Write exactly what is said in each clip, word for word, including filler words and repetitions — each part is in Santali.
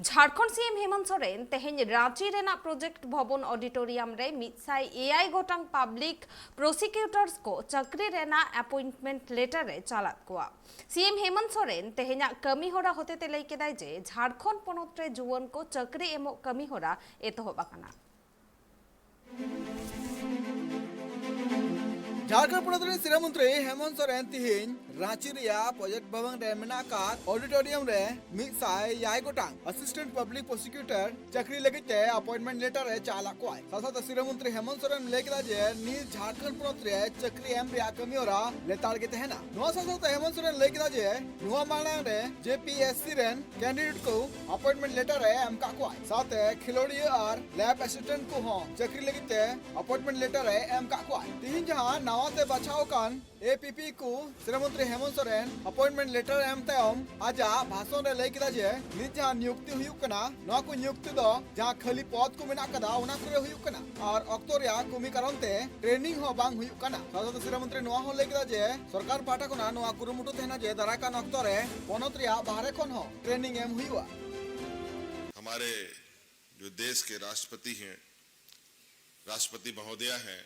ᱡᱷᱟᱲᱠᱷᱚᱸᱰ ᱥᱤ ᱮᱢ ᱦᱮᱢᱚᱱᱛ ᱥᱚᱨᱮᱱ ᱛᱮᱦᱮᱧ ᱨᱟᱸᱪᱤ ᱨᱮᱱᱟᱜ ᱯᱨᱚᱡᱮᱠᱴ ᱵᱷᱚᱵᱚᱱ ᱚᱰᱤᱴᱳᱨᱤᱭᱟᱢ ᱨᱮ ᱢᱤᱫ ᱥᱟᱭ ᱮᱭᱟᱭ ᱜᱚᱴᱟᱝ ᱯᱟᱵᱽᱞᱤᱠ ᱯᱨᱚᱥᱤᱠᱤᱭᱩᱴᱚᱨᱥ ᱠᱚ ᱪᱟᱹᱠᱨᱤ ᱨᱮᱱᱟᱜ ᱮᱯᱚᱭᱮᱱᱴᱢᱮᱱᱴ ᱞᱮᱴᱟᱨ ᱮ ᱪᱟᱞᱟᱫ ᱠᱚᱣᱟ᱾ ᱥᱤ ᱮᱢ ᱦᱮᱢᱚᱱᱛ ᱥᱚᱨᱮᱱ ᱛᱮᱦᱮᱧᱟᱜ ᱠᱟᱹᱢᱤ ᱦᱚᱨᱟ ᱦᱚᱛᱮᱛᱮ ᱞᱟᱹᱭ ᱠᱮᱫᱟᱭ ᱡᱮ ᱡᱷᱟᱲᱠᱷᱚᱸᱰ ᱯᱚᱱᱚᱛ ᱨᱮ ᱡᱩᱣᱟᱹᱱ ᱠᱚ ᱪᱟᱹᱠᱨᱤ ᱮᱢᱚᱜ ᱠᱟᱹᱢᱤ ᱦᱚᱨᱟ ᱮᱛᱚᱦᱚᱵ ᱟᱠᱟᱱᱟ᱾ ᱡᱷᱟᱲᱠᱷᱚᱸᱰ ᱯᱚᱱᱚᱛ ᱨᱮᱱ ᱥᱤᱨᱟᱹ ᱢᱚᱱᱛᱨᱤ ᱦᱮᱢᱚᱱᱛ ᱥᱚᱨᱮᱱ ᱛᱤᱦᱤᱧ ᱨᱟᱸᱪᱤ ᱨᱮᱭᱟᱜ ᱯᱨᱚᱡᱮᱠᱴ ᱵᱷᱚᱵᱚᱱ ᱨᱮ ᱢᱮᱱᱟᱜ ᱟᱠᱟᱫ ᱚᱰᱤᱴᱳᱨᱤᱭᱟᱢ ᱨᱮ ᱢᱤᱫ ᱥᱟᱭ ᱮᱭᱟᱭ ᱜᱚᱴᱟᱝ ᱟᱥᱤᱥᱴᱮᱱᱴ ᱯᱟᱵᱽᱞᱤᱠ ᱯᱨᱚᱥᱤᱠᱤᱭᱩᱴᱚᱨ ᱪᱟᱹᱠᱨᱤ ᱞᱟᱹᱜᱤᱫ ᱛᱮ ᱟᱯᱚᱭᱮᱱᱴᱢᱮᱱᱴ ᱞᱮᱴᱟᱨ ᱮ ᱪᱟᱞ ᱟᱫ ᱠᱚᱣᱟᱭ᱾ ᱥᱟᱶ ᱥᱟᱶᱛᱮ ᱥᱤᱨᱟᱹ ᱢᱚᱱᱛᱨᱤ ᱦᱮᱢᱚᱱᱛ ᱥᱚᱨᱮᱱ ᱞᱟᱹᱭ ᱠᱮᱫᱟ ᱡᱮ ᱱᱤᱛ ᱡᱷᱟᱲᱠᱷᱚᱸᱰ ᱯᱚᱱᱚᱛ ᱨᱮ ᱪᱟᱹᱠᱨᱤ ᱮᱢ ᱨᱮᱭᱟᱜ ᱠᱟᱹᱢᱤ ᱦᱚᱨᱟ ᱞᱮᱛᱟᱲ ᱜᱮ ᱛᱟᱦᱮᱱᱟ᱾ ᱱᱚᱣᱟ ᱥᱟᱶ ᱥᱟᱶᱛᱮ ᱦᱮᱢᱚᱱᱛ ᱥᱚᱨᱮᱱ ᱞᱟᱹᱭ ᱠᱮᱫᱟ ᱡᱮ ᱱᱚᱣᱟ ᱢᱟᱲᱟᱝ ᱨᱮ ᱡᱮ ᱯᱤ ᱮᱥ ᱥᱤ ᱨᱮᱱ ᱠᱮᱱᱰᱤᱰᱮᱴ ᱠᱚ ᱟᱯᱚᱭᱮᱱᱴᱢᱮᱱᱴ ᱞᱮᱴᱟᱨ ᱮ ᱮᱢ ᱟᱠᱟᱫ ᱠᱚᱣᱟᱭ᱾ ᱥᱟᱶᱛᱮ ᱠᱷᱮᱞᱳᱰᱤᱭᱟᱹ ᱟᱨ ᱞᱮᱵ ᱮᱥᱤᱥᱴᱮᱱᱴ ᱠᱚᱦᱚᱸ ᱪᱟᱹᱠᱨᱤ ᱞᱟᱹᱜᱤᱫ ᱛᱮ ᱟᱯᱚᱭᱮᱱᱴᱢᱮᱱᱴ ᱞᱮᱴᱟᱨ ᱮ ᱮᱢ ᱟᱠᱟᱫ ᱠᱚᱣᱟᱭ᱾ ᱛᱤᱦᱤᱧ ᱡᱟᱦᱟᱸ ᱱᱟᱣᱟ ᱛᱮ ᱵᱟᱪᱷᱟᱣ ᱟᱠᱟᱱ ᱮ ᱯᱤ ᱯᱤ ᱠᱚ ᱥᱤᱨᱟᱹ ᱢᱚᱱᱛᱨᱤ ᱦᱮᱢᱚᱱᱛ ᱥᱚᱨᱮᱱ ᱟᱯᱚᱭᱮᱱᱴᱢᱮᱱᱴ ᱞᱮᱴᱟᱨ ᱮᱢ ᱛᱟᱭᱚᱢ ᱟᱡᱟᱜ ᱵᱷᱟᱥᱚᱱ ᱨᱮ ᱞᱟᱹᱭ ᱠᱮᱫᱟ ᱡᱮ ᱱᱤᱛ ᱡᱟᱦᱟᱸ ᱱᱤᱭᱩᱠᱛᱤ ᱦᱩᱭᱩᱜ ᱠᱟᱱᱟ, ᱱᱚᱣᱟ ᱠᱚ ᱱᱤᱭᱩᱠᱛᱤ ᱫᱚ ᱡᱟᱦᱟᱸ ᱠᱷᱟᱹᱞᱤ ᱯᱚᱫ ᱠᱚ ᱢᱮᱱᱟᱜ ᱠᱟᱫᱟ, ᱚᱱᱟ ᱠᱚᱨᱮ ᱦᱩᱭᱩᱜ ᱠᱟᱱᱟ ᱟᱨ ᱚᱠᱛᱚ ᱨᱮᱭᱟᱜ ᱠᱚᱢᱤ ᱠᱟᱨᱚᱱ ᱛᱮ ᱴᱨᱮᱱᱤᱝ ᱦᱚᱸ ᱵᱟᱝ ᱦᱩᱭᱩᱜ ᱠᱟᱱᱟ᱾ ᱥᱟᱶ ᱥᱟᱶᱛᱮ ᱥᱤᱨᱟᱹ ᱢᱚᱱᱛᱨᱤ ᱱᱚᱣᱟ ᱦᱚᱸ ᱞᱟᱹᱭ ᱠᱮᱫᱟ ᱡᱮ ᱥᱚᱨᱠᱟᱨ ᱯᱟᱦᱴᱟ ᱠᱷᱚᱱᱟᱜ ᱱᱚᱣᱟ ᱠᱩᱨᱩᱢᱩᱴᱩ ᱛᱟᱦᱮᱱᱟ ᱡᱮ ᱫᱟᱨᱟᱭ ᱠᱟᱱ ᱚᱠᱛᱚ ᱨᱮ ᱯᱚᱱᱚᱛ ᱨᱮᱭᱟᱜ ᱵᱟᱦᱨᱮ ᱠᱷᱚᱱ ᱦᱚᱸ ᱴᱨᱮᱱᱤᱝ ᱮᱢ ᱦᱩᱭᱩᱜᱼᱟ᱾ हमारे जो देश के राष्ट्रपति हैं, राष्ट्रपति महोदया हैं,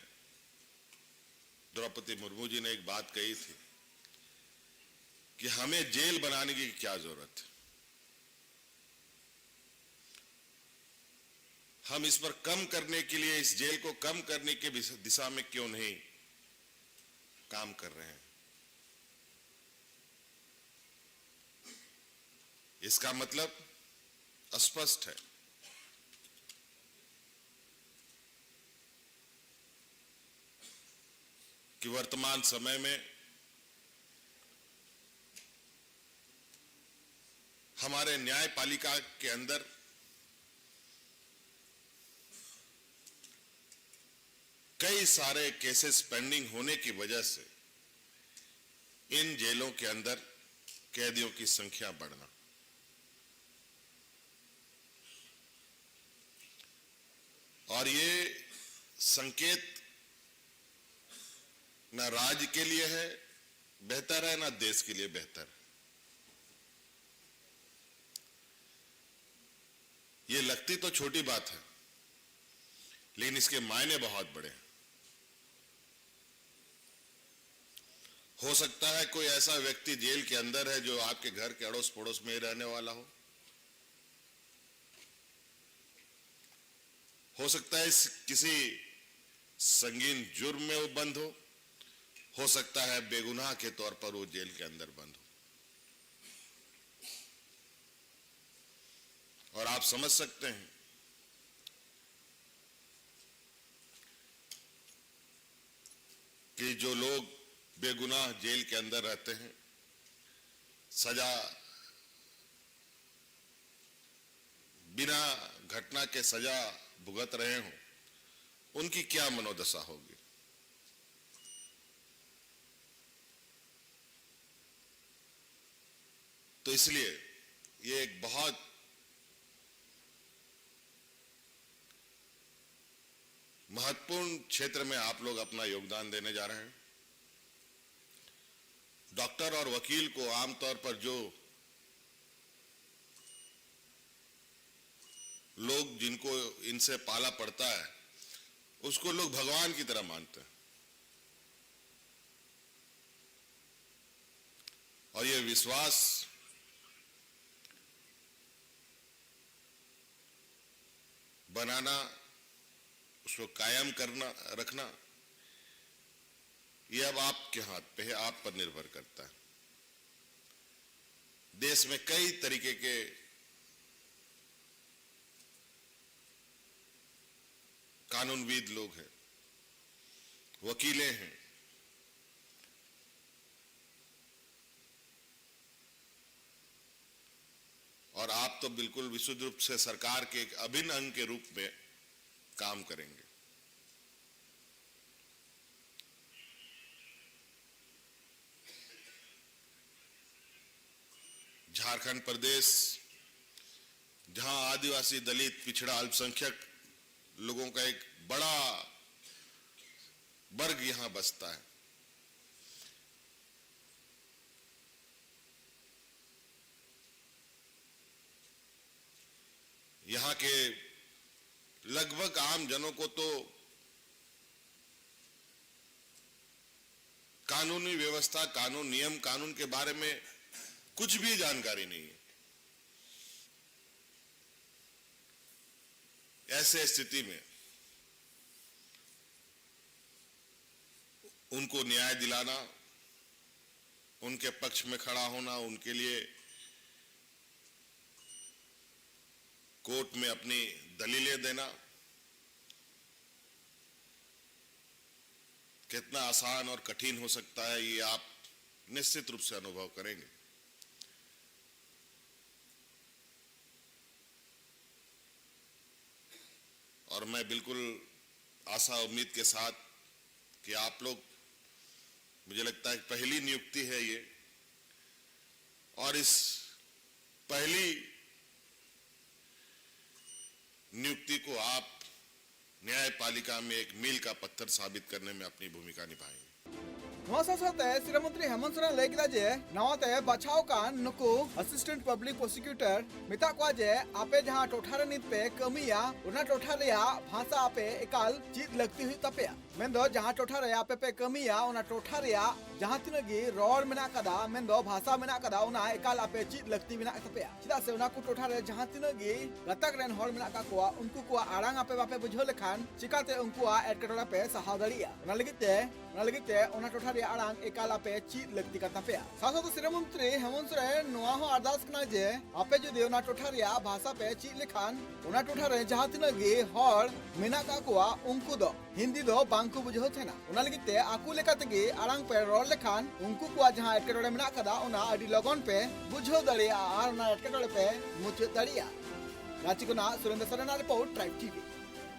द्रौपदी मुर्मू जी ने एक बात कही थी कि हमें जेल बनाने की क्या जरूरत है। हम इस पर कम करने के लिए, इस जेल को कम करने के दिशा में क्यों नहीं काम कर रहे हैं? इसका मतलब स्पष्ट है कि वर्तमान समय में हमारे न्यायपालिका के अंदर कई सारे केसेस पेंडिंग होने की वजह से इन जेलों के अंदर कैदियों की संख्या बढ़ना, और ये संकेत ना राज्य के लिए है बेहतर, है ना देश के लिए बेहतर। ये लगती तो छोटी बात है, लेकिन इसके मायने बहुत बड़े हैं। हो सकता है कोई ऐसा व्यक्ति जेल के अंदर है जो आपके घर के अड़ोस पड़ोस में ही रहने वाला हो। हो सकता है इस किसी संगीन जुर्म में वो बंद हो। हो सकता है बेगुनाह के तौर पर वो जेल के अंदर बंद हो। और आप समझ सकते हैं कि जो लोग बेगुनाह जेल के अंदर रहते हैं, सजा, बिना घटना के सजा भुगत रहे हों, उनकी क्या मनोदशा होगी। तो इसलिए ये एक बहुत महत्वपूर्ण क्षेत्र में आप लोग अपना योगदान देने जा रहे हैं। डॉक्टर और वकील को आमतौर पर जो लोग, जिनको इनसे पाला पड़ता है, उसको लोग भगवान की तरह मानते हैं। और ये विश्वास बनाना, उसको कायम करना, रखना, ये अब आपके हाथ पे है, आप पर निर्भर करता है। देश में कई तरीके के कानूनविद लोग हैं, वकीलें हैं, और आप तो बिल्कुल विशुद्ध रूप से सरकार के एक अभिन्न अंग के रूप में काम करेंगे। झारखंड प्रदेश, जहां आदिवासी, दलित, पिछड़ा, अल्पसंख्यक लोगों का एक बड़ा वर्ग यहां बसता है, यहाँ के लगभग आम जनों को तो कानूनी व्यवस्था, कानून, नियम कानून के बारे में कुछ भी जानकारी नहीं है। ऐसे स्थिति में उनको न्याय दिलाना, उनके पक्ष में खड़ा होना, उनके लिए कोर्ट में अपनी दलीलें देना कितना आसान और कठिन हो सकता है, ये आप निश्चित रूप से अनुभव करेंगे। और मैं बिल्कुल आशा उम्मीद के साथ कि आप लोग, मुझे लगता है कि पहली नियुक्ति है ये, और इस पहली नियुक्ति को आप न्यायपालिका में एक मील का पत्थर साबित करने में अपनी भूमिका निभाएंगे। ᱱᱚᱣᱟ ᱥᱟᱶ ᱥᱟᱶᱛᱮ ᱥᱤᱨᱟᱹ ᱢᱚᱱᱛᱨᱤ ᱦᱮᱢᱚᱱᱛ ᱥᱚᱨᱮᱱ ᱞᱟᱹᱭ ᱠᱮᱫᱟ ᱡᱮ ᱱᱟᱣᱟᱛᱮ ᱵᱟᱪᱷᱟᱣ ᱟᱠᱟᱱ ᱱᱩᱠᱩ ᱟᱥᱤᱥᱴᱮᱱᱴ ᱯᱟᱵᱽᱞᱤᱠ ᱯᱨᱚᱥᱤᱠᱤᱭᱩᱴᱚᱨ ᱢᱮᱛᱟᱜ ᱠᱚᱣᱟ ᱡᱮ ᱟᱯᱮ ᱡᱟᱦᱟᱸ ᱴᱚᱴᱷᱟ ᱨᱮ ᱱᱤᱛ ᱯᱮ ᱠᱟᱹᱢᱤᱭᱟ, ᱚᱱᱟ ᱴᱚᱴᱷᱟ ᱨᱮᱭᱟᱜ ᱵᱷᱟᱥᱟ ᱟᱯᱮ ᱮᱠᱟᱞ ᱪᱮᱫ ᱞᱟᱹᱠᱛᱤ ᱦᱩᱭᱩᱜ ᱛᱟᱯᱮᱭᱟ᱾ ᱢᱮᱱᱫᱚ ᱡᱟᱦᱟᱸ ᱴᱚᱴᱷᱟ ᱨᱮ ᱟᱯᱮ ᱯᱮ ᱠᱟᱹᱢᱤᱭᱟ, ᱚᱱᱟ ᱴᱚᱴᱷᱟ ᱨᱮᱭᱟᱜ ᱡᱟᱦᱟᱸ ᱛᱤᱱᱟᱹᱜ ᱜᱮ ᱨᱚᱲ ᱢᱮᱱᱟᱜ ᱠᱟᱫᱟ, ᱢᱮᱱᱫᱚ ᱵᱷᱟᱥᱟ ᱢᱮᱱᱟᱜ ᱠᱟᱫᱟ, ᱚᱱᱟ ᱮᱠᱟᱞ ᱟᱯᱮ ᱪᱮᱫ ᱞᱟᱹᱠᱛᱤ ᱢᱮᱱᱟᱜ ᱛᱟᱯᱮᱭᱟ᱾ ᱪᱮᱫᱟᱜ ᱥᱮ ᱚᱱᱟ ᱠᱚ ᱴᱚᱴᱷᱟ ᱨᱮ ᱡᱟᱦᱟᱸ ᱛᱤᱱᱟᱹᱜ ᱜᱮ ᱜᱟᱛᱟᱠ ᱨᱮᱱ ᱦᱚᱲ ᱢᱮᱱᱟᱜ ᱠᱟᱜ ᱠᱚᱣᱟ, ᱩᱱᱠᱩ ᱠᱚᱣᱟᱜ ᱟᱲᱟᱝ ᱟᱯᱮ ᱵᱟᱯᱮ ᱵᱩᱡᱷᱟᱹᱣ ᱞᱮᱠᱷᱟᱱ ᱪᱤᱠᱟᱛᱮ ᱩᱱᱠᱩᱣᱟᱜ ᱮᱴᱠᱮᱴᱚᱬᱮ ᱯᱮ ᱥᱟᱦᱟᱣ ᱫᱟᱲᱮᱭᱟᱜᱼᱟ? ᱚᱱᱟ ᱞᱟᱹᱜᱤᱫ ᱛᱮ, ᱚᱱᱟ ᱞᱟᱹᱜᱤᱫ ᱛᱮ ᱚᱱᱟ ᱴᱚᱴᱷᱟ ᱨᱮᱭᱟᱜ ᱟᱲᱟᱝ ᱮᱠᱟᱞ ᱟᱯᱮ ᱪᱮᱫ ᱞᱟᱹᱠᱛᱤ ᱠᱟᱱ ᱛᱟᱯᱮᱭᱟ᱾ ᱥᱟᱶ ᱥᱟᱶᱛᱮ ᱥᱤᱨᱟᱹ ᱢᱚᱱᱛᱨᱤ ᱦᱮᱢᱚᱱᱛ ᱥᱚᱨᱮᱱ ᱱᱚᱣᱟ ᱦᱚᱸ ᱟᱨᱫᱟᱥ ᱠᱟᱱᱟ ᱡᱮ ᱟᱯᱮ ᱡᱩᱫᱤ ᱚᱱᱟ ᱴᱚᱴᱷᱟ ᱨᱮᱭᱟᱜ ᱵᱷᱟᱥᱟ ᱯᱮ ᱪᱮᱫ ᱞᱮᱠᱷᱟᱱ, ᱚᱱᱟ ᱴᱚᱴᱷᱟ ᱨᱮ ᱡᱟᱦᱟᱸ ᱛᱤᱱᱟᱹᱜ ᱜᱮ ᱦᱚᱲ ᱢᱮᱱᱟᱜ ᱠᱟᱜ ᱠᱚᱣᱟ, ᱩᱱᱠᱩ ᱫᱚ ᱦᱤᱱᱫᱤ ᱫᱚ ᱵᱟᱝ ᱠᱚ ᱵᱩᱡᱷᱟᱹᱣ ᱛᱟᱦᱮᱱᱟ᱾ ᱚᱱᱟ ᱞᱟᱹᱜᱤᱫ ᱛᱮ ᱟᱠᱚ ᱞᱮᱠᱟ ᱛᱮᱜᱮ ᱟᱲᱟᱝ ᱯᱮ ᱨᱚᱲ ᱞᱮᱠᱷᱟᱱ ᱩᱱᱠᱩ ᱠᱚᱣᱟᱜ ᱡᱟᱦᱟᱸ ᱮᱴᱠᱮᱴᱚᱬᱮ ᱢᱮᱱᱟᱜ ᱠᱟᱫᱟ, ᱚᱱᱟ ᱟᱹᱰᱤ ᱞᱚᱜᱚᱱ ᱯᱮ ᱵᱩᱡᱷᱟᱹᱣ ᱫᱟᱲᱮᱭᱟᱜᱼᱟ ᱟᱨ ᱚᱱᱟ ᱮᱴᱠᱮᱴᱚᱬᱮ ᱯᱮ ᱢᱩᱪᱟᱹᱫ ᱫᱟᱲᱮᱭᱟᱜᱼᱟ᱾ ᱨᱟᱸᱪᱤ ᱠᱷᱚᱱᱟᱜ ᱥᱩᱨᱮᱱᱫᱨᱚ ᱥᱚᱨᱮᱱᱟᱜ ᱨᱤᱯᱳᱨᱴ, ᱴᱨᱟᱭᱤᱵᱽ ᱴᱤᱵᱷᱤ᱾